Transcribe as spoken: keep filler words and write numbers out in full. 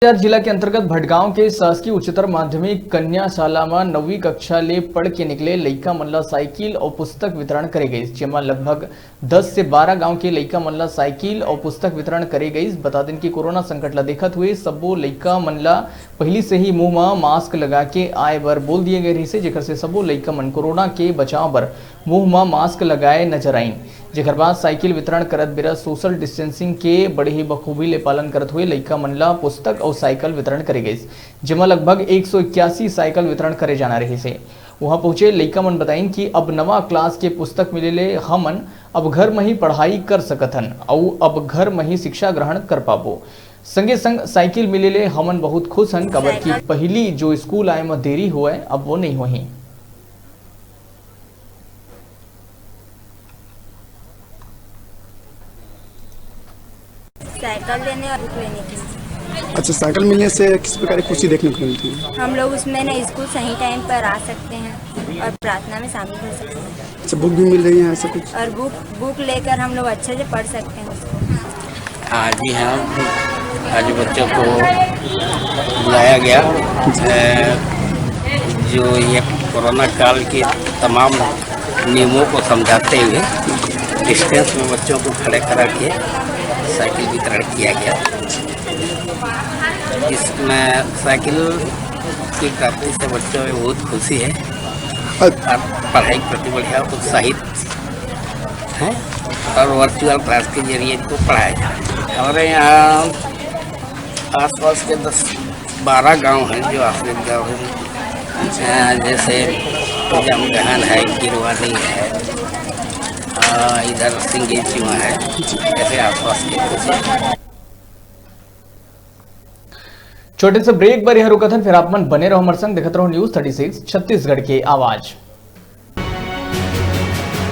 जिला के अंतर्गत भटगांव के शासकीय उच्चतर माध्यमिक कन्या शाला म नौवीं कक्षा ले पढ़ के निकले लइका मन ला साइकिल अउ पुस्तक वितरण करे गइस, जेमा लगभग दस से बारह गांव के लइका मन ला साइकिल अउ पुस्तक वितरण करे गइस। बता दिन कि कोरोना संकट ला देखत हुए सब्बो लइका मन ला पहिली से ही मुंह म मास्क लगा के आए बर बोल दिए गए रहिसे, जेकर से सब्बो लइका मन कोरोना के बचाव बर मुंह म मास्क लगाए नजर आइन। जेकर बाद साइकिल वितरण करत बेरा सोशल डिस्टेंसिंग के बड़े ही बखूबी ले पालन करत हुए लइका मन ला पुस्तक अउ साइकिल वितरण करे गइस, जेमा लगभग एक सौ इक्यासी साइकिल वितरण करे जाना रहिसे। उहाँ पहुंचे लइका मन बताइन कि अब नवा क्लास के पुस्तक मिले ले हमन अब घर म ही पढ़ाई कर सकत हन अउ अब घर म ही शिक्षा ग्रहण कर पाबो। संगे संग साइकिल मिले ले हमन बहुत खुश हन, काबर कि साइकिल पहिली जो स्कूल आए म देरी होवय, अब वो नइ होही। साइकिल लेने और बुक लेने के लिए। अच्छा, साइकिल मिलने से किस प्रकार की खुशी देखने को मिलती है? हम लोग उसमें ना स्कूल सही टाइम पर आ सकते हैं और प्रार्थना में शामिल हो सकते हैं। अच्छा, बुक भी मिल रही है, ऐसा कुछ? और बुक बुक लेकर हम लोग अच्छे से पढ़ सकते हैं उसको। आज भी हम आज बच्चों को बुलाया गया, अ, जो ये कोरोना काल के तमाम नियमों को समझाते हुए डिस्टेंस में बच्चों को खड़े करा के साइकिल वितरण किया गया। इसमें साइकिल की प्राप्ति से बच्चों में बहुत खुशी है और पढ़ाई के प्रति बढ़िया उत्साहित हैं और वर्चुअल क्लास के जरिए इनको पढ़ाया जा रहा है। हमारे यहाँ आसपास के दस बारह गांव हैं जो आश्रित गांव हैं, अ, जैसे जमगहन है, गिरवानी है, अ, इधर सिंगेचुआ है, जैसे आसपास के कुछ। छोटे से ब्रेक बर यहाँ रुकत हन, फिर आप मन बने रहो हमारे संग, देखत रहो न्यूज़ थर्टी सिक्स छत्तीसगढ़ के आवाज़।